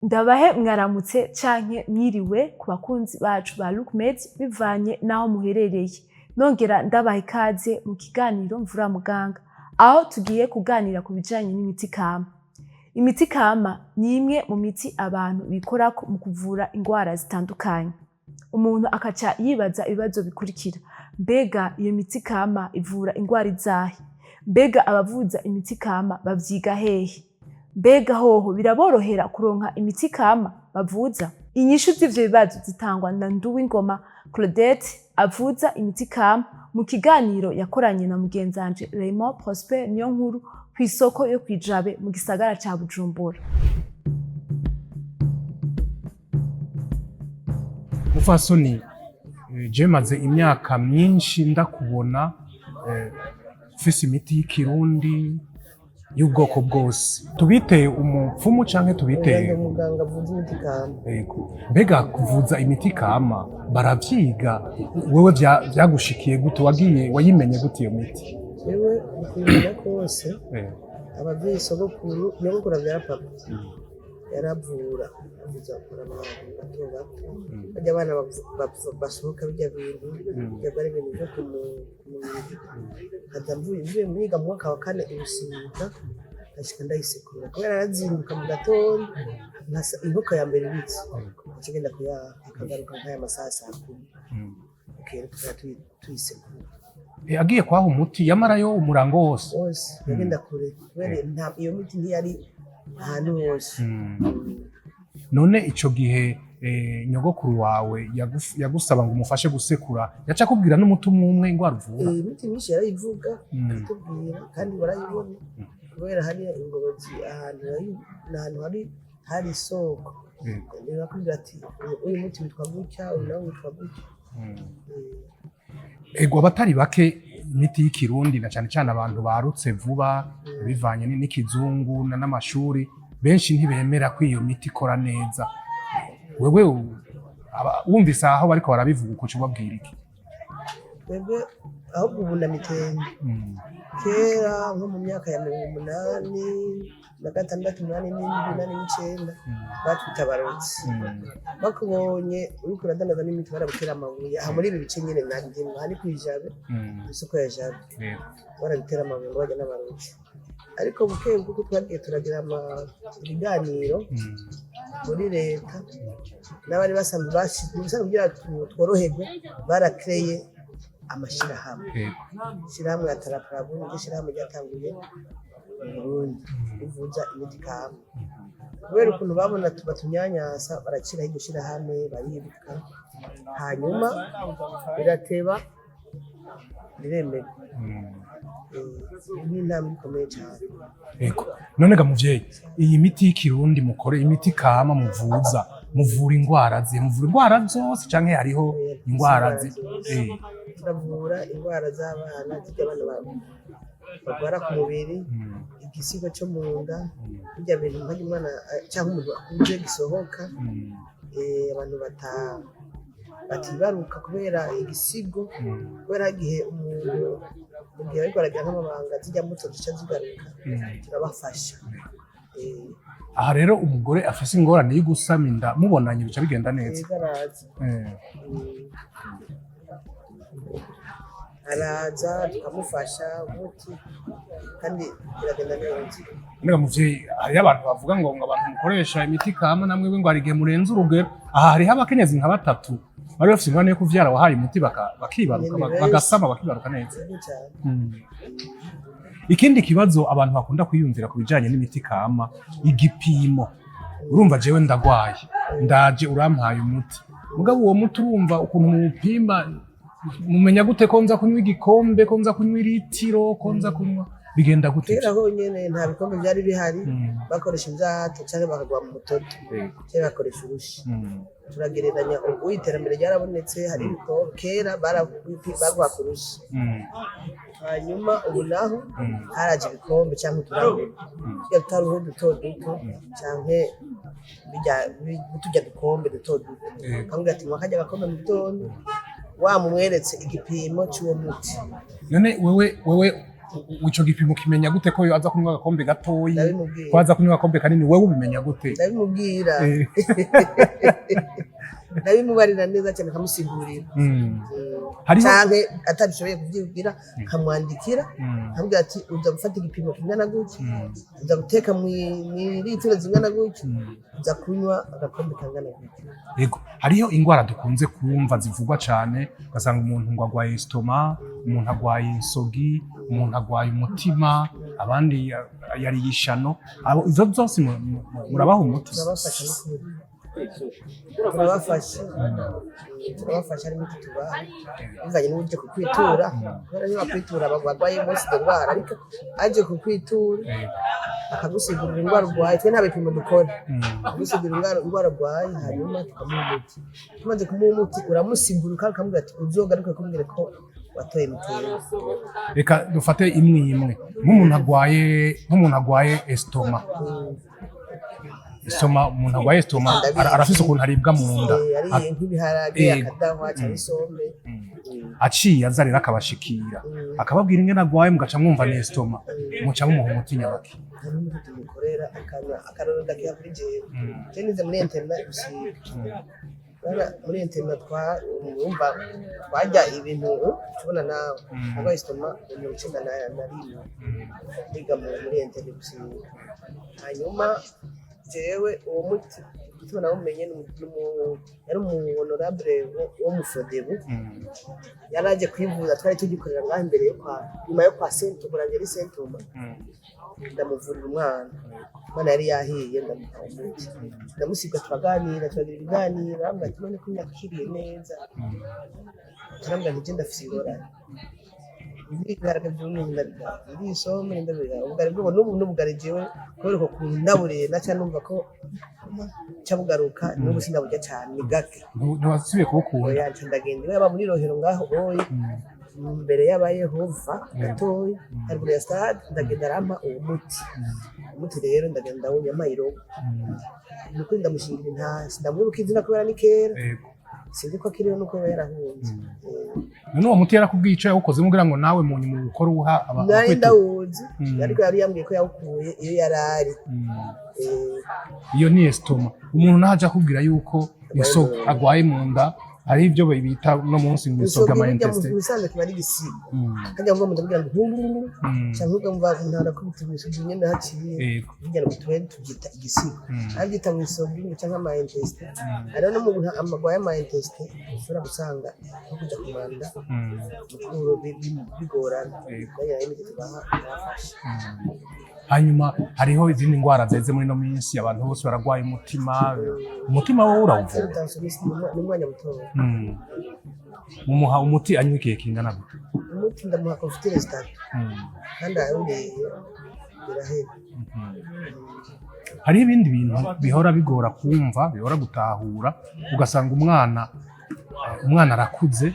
Ndabahe mwaramutse canke mwiriwe ku bakunzi bacu ba Lookmed bivanye n'aho muherereye. Nongera ndabaha ikaze mu kiganiro Mvura Muganga, aho tugiye kuganira ku bijanye n'imiti kama. Imiti kama ni imwe mu miti abantu bikorako mu kuvura ingwara zitandukanye. Umuntu akaca yibaza ibibazo bikurikira: mbega iyo miti kama ivura ingwara izahe? Mbega abavuza imiti kama bavyiga hehe? Mbega hoho biraborohera kuronka imiti kama bavuza? Inyishu z'ivyo bibazo zitangwa na Nduwingoma Claudette avuza imiti kama mu kiganiro yakoranye na mugenzanje Raymond Prosper Niyonkuru kw'isoko yo kw'ijabe mu gisagara ca Bujumbura. Mupfasoni, je maze imyaka myinshi ndakubona ufise imiti y'ikirundi y'ubwoko bwose. Tubite umupfumu canke tubite Oya, ndi umuganga avuza imiti kama. Yego. Mbega kuvuza imiti kama baravyiga? Wewe vyagushikiye gute? Wagiye wayimenye gute iyo miti? Jewe mu kuyimenya kose, abavyeyi, sogokuru, nyogokuru avyara papa, yaravura, avuza avura abantu bato bato, barya abana basohoka birya bintu, birya ari ibintu vyo ku mubiri. Nkaza mvuye mwiga mu mwaka wa kane i Busiga, nkashika ndayisekura kubera narazinduka mu gatondo, inkoko ya mbere ibitse, nkaca ngenda kuyaha, akagaruka nk'aya masaha saa kumi. Bukeye tukaba tuyisekura. Agiye kwaha umuti yamarayo umurango wose? Wose, yagenda kure kubera iyo miti ntiyari ahantu hose. None ico gihe nyogokuru wawe yagusaba ngo umufashe gusekura, yaca akubwira n'umuti umwe umwe ingwara uvura? Imiti myinshi yarayivuga, akatubwira, kandi barayibona kubera hariya ingobozi ahantu ni ahantu hari isoko. Bakubwira ati uyu muti witwa gutya, uyu nawe witwa gutya. Ego, abatari bake imiti y'ikirundi na cane cane abantu barutse vuba bivanye n'ikizungu n'amashuri, benshi ntibemera ko iyo miti ikora neza. Wewe wumvise aho bariko barabivuga uko, uca ubabwira iki? Twebwe ahubwo ubu na mitende. Kera nko mu myaka ya 86, 87, 89, batwita abarotsi. Bakubonye uriko uradandaza n'imiti barabutera amabuye. Aha muri ibi bice nyene nandimwe, aha ni kw'ijabe, kw'isoko ya Jabe, barabitera amabuye ngo bajya n'abarotsi. Ariko buke buke twagiye turagira ibiganiro muri leta n'abari basanzwe bashinzwe kugira tworoherwe, barakreye amashirahamwe. Ishirahamwe ya Taraprabu niryo shirahamwe ryatanguye mu Burundi rivuza imiti kama. Kubera ukuntu babona batunyanyasa, barakiraho iryo shirahamwe, bariruka, hanyuma birateba riremerwa. Ni intambwe ikomeye cyane. Ego. None ga muvyeyi, iyi miti y'ikirundi mukore, imiti kama muvuza, muvura ingwara zihe? Muvura ingwara zose canke hariho ingwara zi? Turavura indwara z'abana, zirya abana barwara ku mubiri, igisigo cyo mu nda, birya bintu nk'arya umwana cyangwa umuntu akuze gisohoka, abantu batibaruka kubera igisigo, kubera igihe umuntu mu gihe ariko aragira nk'amabanga zirya mbuto zica zigaruka, turabafasha. Aha rero umugore afise ingorane yo gusama inda, mubonanye bica bigenda neza? Yego, araza. Araza tukamufasha umuti kandi biragenda neza. None ga muvyeyi, hariho abantu bavuga ngo abantu mukoresha imiti kama namwe ngo hari igihe murenze urugero. Aha hariho abakenyezi nka batatu bari bafise ingorane yo kuvyara, wahaye umuti bakibaruka, Ni benshi. bagasama bakibaruka neza. Yego cyane. Ikindi kibazo abantu bakunda kwiyumvira ku bijanye n'imiti kama, igipimo. Urumva jewe ndagwaye, ndaje urampaye umuti, mugabo uwo muti urumva ukuntu muwupima, mumenya gute ko nza kunywa igikombe, ko nza kunywa iritiro, ko nza kunywa, bigenda gute? Kera honyene nta bikombe byari bihari, bakoresha inzato cyangwa bakagwa mu mutoto cyangwa bakoresha urushi. Turagereranya, ubu iterambere ryarabonetse, hari ibikombe. Kera baguha ku rushi, hanyuma ubu naho haraje ibikombe cyangwa uturahuri, turya tutaruhu duto duto canke turya dukombe duto duto. Akamubwira ati nywa karya gakombe mu gitondo, wamumweretse igipimo c'uwo muti. None wewe Ico gipimo kimenya gute ko aza kunywa agakombe gatoyi, Ndabimubwira. ko aza kunywa agakombe kanini? Wewe ubimenya gute? Ndabimubwira. Ndabimubarira neza cyane, nkamusigurira. Canke atabishoboye kuvyibwira, nkamwandikira, nkamubwira ati: "Uza gufata igipimo kingana gutya, uza guteka mw'ilitiro zingana gutya, uza kunywa agakombe kangana gutya." Yego, hariho ingwara dukunze kumva zivugwa cane, ugasanga umuntu ngo agwaye estomac, umuntu agwaye insogi, umuntu agwaye umutima, abandi yariye ishano. Abo izo zose murabaha umuti? Turabafasha n'ukuri, turabafasha, turabafasha. Harimo imiti tubaha bivanye n'uburyo kukwitura, kubera niba kwitura barwaye bose izo ndwara, ariko aje kukwitura akagusigurira indwara urwaye, twe nta bipimo dukora, akagusigurira indwara urwaye, hanyuma tukamuha umuti. Tumaze kumuha umuti, uramusigura kandi ukamubwira ati: "Uzogaruke kumbwira ko watoye mitende." Reka dufate imwe imwe. Nk'umuntu agwaye estomac, estomac, umuntu agwaye estomac arafise ukuntu aribwa mu nda. Yariye nk'ibiharage, akadahwa cyangwa isombe. Aciye aza rero akabashikira, akababwira ingene agwaye, mugaca mwumva ni estomac, muca mumuha umuti nyabaki? Hari n'umuti tumukorera akanywa. Akarorero ndakiha kuri jewe. Je nize muri internat gusiga. Bana muri internat twa urumva twarya ibintu tubona nawe. Arwaye estomac mu 91 niga muri internat gusiga. Hanyuma jewe uwo muti igituma nawumenye yari umu honorable wo mu Frodebu, yaraje kwivuza, twari tugikorera ngaho imbere yo kwa nyuma yo kwa Sentoma, yari Sentoma. Ndamuvurira umwana, umwana yari yahiye, ndamuha umuti, ndamusiga, turaganira, turagira ibiganiro, arambwira ati: "None ko nakiriye neza?" Turambwira nti: "Je ndafise ingorane, ibiharage vyumye ndabigaha, ndi isombe ndabigaha, ubugari bwo n'ubu n'ubugari jewe kubera uko kuntu ndaburiye naca numva ko ca bugaruka, n'ubu sindaburya cane, ni gake." Ntiwasubiye kubukunda? Oya, nca ndagenda iwe, yaba muri Rohero ngaho oye, imbere y'abayehova gatoya, haruguru ya stade. Ndagenda, arampa uwo muti. Umuti rero ndagenda ndawunywa, ampaye irobo. Nukuri ndamushingira intasi, ndamwibuka izina kubera ni kera. Sinzi ko akiriho nuko aba yarahunze. None uwo muti yarakubwiye ico yawukozemo kugira ngo nawe mu nyuma uwukore uha Nari abakwitura? ndawuzi, ariko yari yambwiye ko yawukuye iyo yari ari. Iyo ni estomac. Umuntu naho aja akubwira yuko agwaye mu nda, hari ibyo bita no munsi ngo insoga, ama Insoga burya intestins. mu bisanzwe kiba ari igisigo. Hajya ngo umuntu abwira ngo hungururu, canke ukumva umuntu arakubita imisozi nyene haciye. Burya ngo tube tubyita igisigo, abyita ngo isogi canke ama intestins. Hariho n'umuntu amagwaye ama intestins, ushobora gusanga nko kuja ku manda mukuru bigorana. Nayo imiti tubaha irafasha. Hanyuma hariho izindi ndwara zeze muri ino minsi, abantu bose baragwaye umutima. Umutima wowe urawuvura? Tension ni umwanya mutoya. Mumuha umuti anywa igihe kingana gute? Umuti ndamuha confiture zitatu, kandi arawuriye birahera. Hariho ibindi bintu bihora bigora kumva, bihora gutahura, ugasanga umwana arakuze,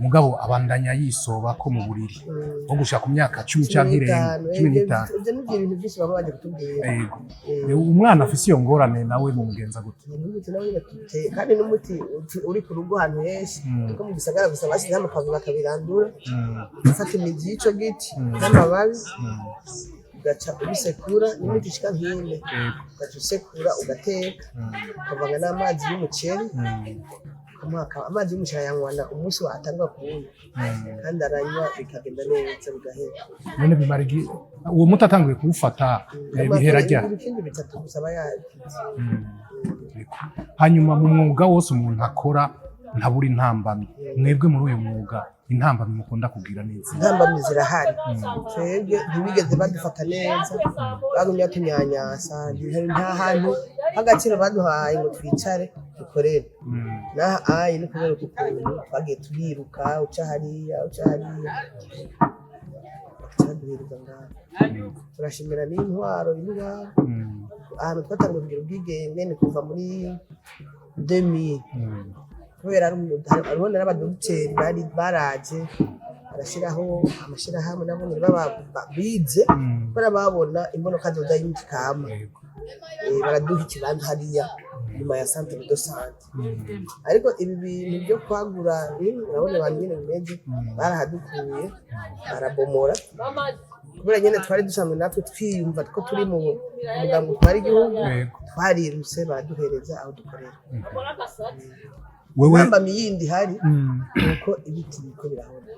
mugabo abandanya yisoba ko mu buriri nko gushika ku myaka 10 canke irenga, 15. Ibyo nibyo bintu byinshi baba baje kutubwira. Umwana afise iyo ngorane nawe mumugenza gute? N'umuti nawe nyine tuteye, kandi n'umuti uri ku rugo ahantu henshi, kuko mu gisagara gusa bashyizeho amapave bakabirandura. Ufata imizi y'ico giti n'amababi, ugaca ubisekura, n'imiti ishika nk'ine, ugaca usekura, ugateka, ukavanga n'amazi y'umuceri, ukamuha amazi y'umuceri, ayanywana umunsi watangwa kuwunywa, kandi aranywa bikagenda neza, bigahera. None bimara igihe uwo muti atanguye kuwufata, bihera ryari? Ibikindi bitatu gusa aba yakize. Yego. Hanyuma mu mwuga wose umuntu akora ntabura intambamyi. Mwebwe muri uyu mwuga intambamyi mukunda kugira neza? Intambamyi zirahari. Twebwe ntibigeze badufata neza, bagumye batunyanyasa, nta hantu h'agaciro baduhaye ngo twicare dukorere. Naha ayi ni kubera uku kuntu twagiye turiruka, uca hariya, uca hariya, bagaca baduhereza ngaha. Turashimira n'intwaro iri ngaha. Ahantu twatanguye kugira ubwigenge ni kuva muri 2000, kubera hariho n'abadogiteri bari baraje barashyiraho amashyirahamwe, nabo nyene baba bize, kubera babona imbonoka zoza y'imiti kama. Baraduha ikibanza hariya. Nyuma ya centre de santé. Ariko ibi bintu byo kwagura, urabona abantu nyine bimeze, barahadukuye, barabomora, kubera nyine twari dusanzwe natwe twiyumva ko turi mu mugambwe utwara igihugu. Twarirutse, baraduhereza aho dukorera. Wewe Intambamyi yindi ihari ni uko ibiti biriko birahona.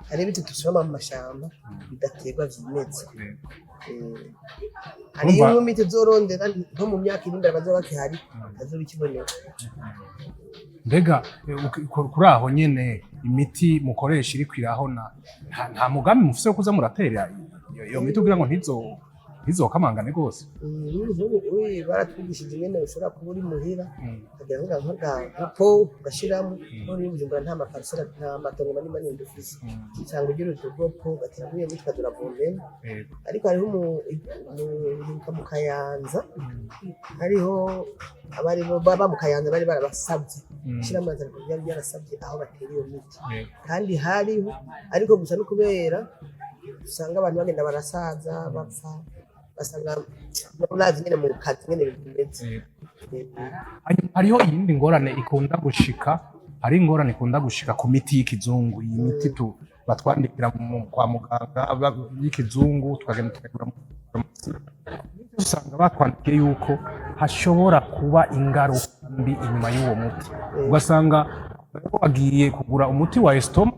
Hari ibiti dusoroma mu mashamba bidaterwa, vyimeza. Hari nk'imiti tuzorondera nko mu myaka iri imbere bazoba bakihari, hazoba ikiboneka. Mbega kuri aho nyene imiti mukoresha iriko irahona, nta mugambi mufise wo kuza muratera iyo miti kugira ngo ntizokamangane rwose? Nk'ubu uyu baratwigishije ingene ushobora kuba uri muhira, ukagira nka po ugashiramo. Nko muri Bujumbura nta ma parcelles, nta matongo manini manini dufise. Usanga ugira utugopo ugateramo iyo miti, ukaza uravomera. Ariko hariho ndibuka mu Kayanza, hariho abari baba mu Kayanza bari barabasabye, ishirahamwe ryari ryarasabye aho batera iyo miti. Kandi hariho, ariko gusa no kubera usanga abantu bagenda barasaza, bapfa, basanga urazi nyene mu kazi nyene bimeze. Hanyuma hariho iyindi ngorane ikunda gushika, hari ingorane ikunda gushika ku miti y'ikizungu, iyi miti batwandikira kwa muganga y'ikizungu, tukagenda tukagura mu farumasi. Usanga batwandikiye yuko hashobora kuba ingaruka mbi inyuma y'uwo muti, ugasanga wagiye kugura umuti wa estomac,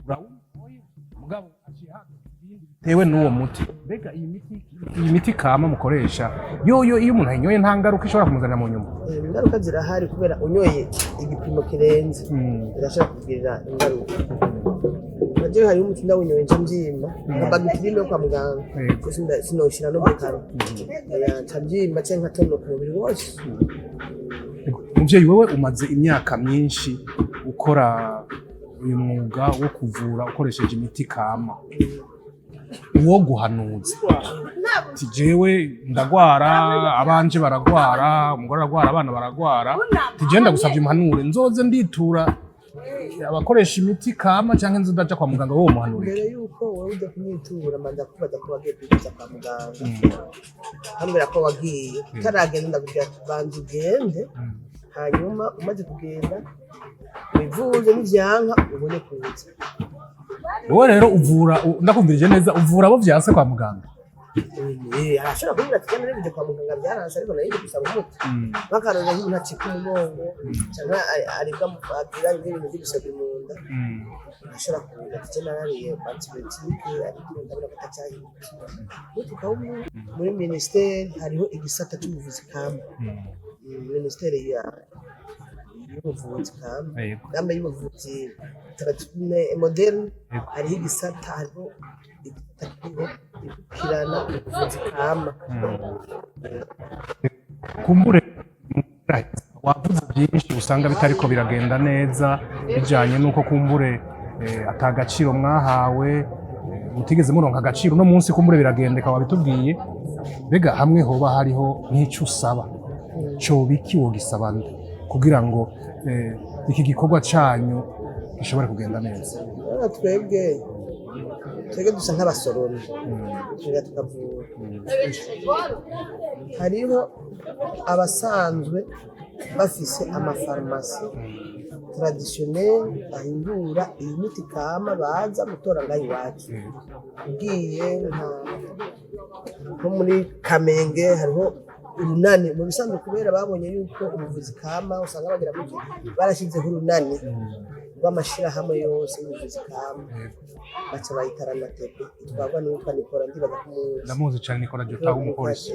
urawunyoye, mugabo haciye haza ibindi bitewe n'uwo muti. Mbega iyi miti kama mukoresha yoyo, iyo umuntu ayinyoye nta ngaruka ishobora kumuzanira mu nyuma? Ingaruka zirahari, kubera unyoye igipimo kirenze birashobora kugirira ingaruka. Nkajewe hariho umuti ndawunyoye nca mvyimba, nka Bactrim yo kwa muganga. Sinoshira no mu kanwa. Oya, nca mvyimba canke nkatonoka umubiri wose. Muvyeyi, wewe umaze imyaka myinshi ukora uyu mwuga wo kuvura ukoresheje imiti kama. Uwo guhanuza ati: "Jewe ndagwara, abanje baragwara, umugore aragwara, abana baragwara, ati jewe ndagusavye impanure, nzoze nditura abakoresha imiti kama canke nze ndaja kwa muganga?" Wowe muhanura iki? Mbere yuko wowe uja kumwitura, manza kubaza ko wagiye kwivuza kwa muganga, ambwira ko wagiye. Utaragenda, ndakubwira ati: "Banza ugende, hanyuma umaze kugenda wivuze, nivyanka ubone kuza." Wowe rero uvura, ndakumvirije neza, uvura abo vyanse kwa muganga? Arashobora kumbwira ati: "Jana nibije kwa muganga byaranse, ariko nari gusaba umuti." Nk'akarorero, nk'umuntu acika umugongo canke aribwa agira ibintu by'ibisebe mu nda, ashobora kumbwira ati: "Jana narariye antibiotique, ariko ndabona ko atacyahindutse." Tukawumuha. Muri minisiteri hariho igisata c'ubuvuzi kama, minisiteri y'ubuvuzi kama, gamba y'ubuvuzi traditionnel moderne. Hariho igisata kiriho gikurikirana ubuvuzi kama. Kumbure wavuze byinshi usanga bitariko biragenda neza, bijanye n'uko kumbure ata gaciro mwahawe, mutigeze muronka agaciro. Uno munsi kumbure biragendeka, wabitubwiye. Mbega hamwe hoba hariho nk'ico usaba, coba iki? Wogisaba nde kugira ngo iki gikorwa canyu gishobore kugenda neza? Urabona twebwe dusa nk'abasoromyi, tugenda tukavura. Hariho abasanzwe bafise amafarumasi traditionnel ahingura iyi miti kama, baza gutora ngaha iwacu. Ugiye nko muri Kamenge, hariho urunani mu bisanzwe, kubera babonye yuko ubuvuzi kama usanga bagira gutya, barashyizeho urunani rw'amashirahamwe yose y'ubuvuzi kama, baca bayita RANATP, itwarwa n'uwitwa Nikora, ndibaza ko umuzi. Ndamuzi cane, Nikora Jota w'umupolisi.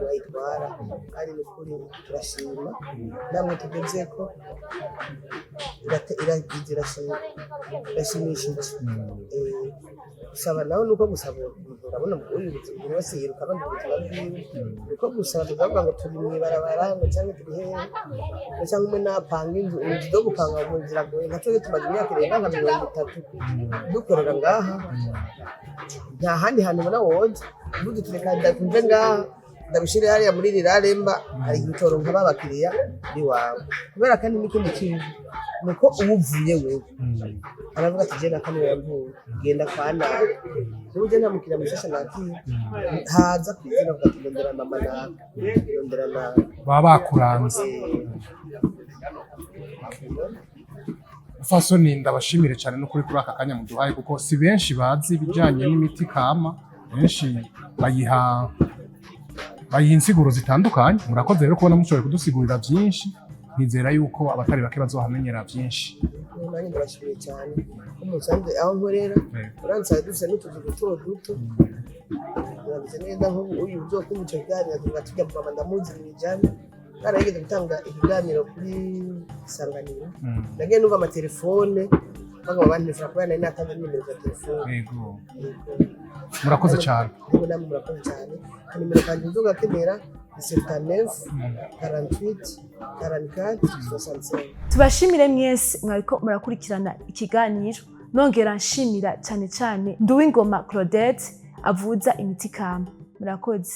Bayitwara, kandi ni ukuri turashima namwe tugezeko, irashimishije. Gusaba nawe nuko gusaba umuntu, urabona uyu umuntu wese yiruka abandi ubuzima bwiwe, nuko gusaba tukavuga ngo turi mw'ibarabara, ngo canke turi hehe, ngo canke umwe napanga inzu. Inzu zo gupanga mu ziragoye. Nka twebwe tumaze imyaka irenga nka 30 dukorera ngaha, nta handi hantu ubona woja uvuze uti: "Reka ndumve ngaha, ndabishire hariya muri riraremba." Hari igihe utoronka babakiriya iwawe, kubera kandi n'ikindi kintu. Nuko uwuvuye wewe aravuga ati: "Je naka niwe yamvuye, genda kwa naka." N'ubu je nta mukiriya mushasha nakira haza kw'izina avuga ati: "Ndondera mama naka, ndondera naka." Baba bakuranze. Fasoni, ndabashimire cyane no kuri aka kanya muduhaye, kuko si benshi bazi ibijyanye n'imiti kama, benshi bayiha insiguro zitandukanye. Murakoze rero kubona mushoboye kudusigurira byinshi, nkizera yuko abatari bake bazohamenyera byinshi. Nanjye ndabashimiye cyane ko musanze aho nkorera. Uransaye dufise n'utuzu duto duto, murabize neza. Nk'ubu uyu uzokumva ico kiganiro tuvuga tujya mu mama, ndamuzi mw'ijana, narigeze gutanga ikiganiro kuri Isanganiro. Nagiye numva amatelefone baguma bantelefona kubera nari natanze nimero za telefone. Yego. Murakoze cyane. Yego, namwe murakoze cyane. Akanimero kanje uzogakenera ni 79 48 44 65. Tubashimire mwese mwariko murakurikirana ikiganiro, nongera nshimira cyane cyane Nduwingoma Claudette avuza imiti kama. Murakoze.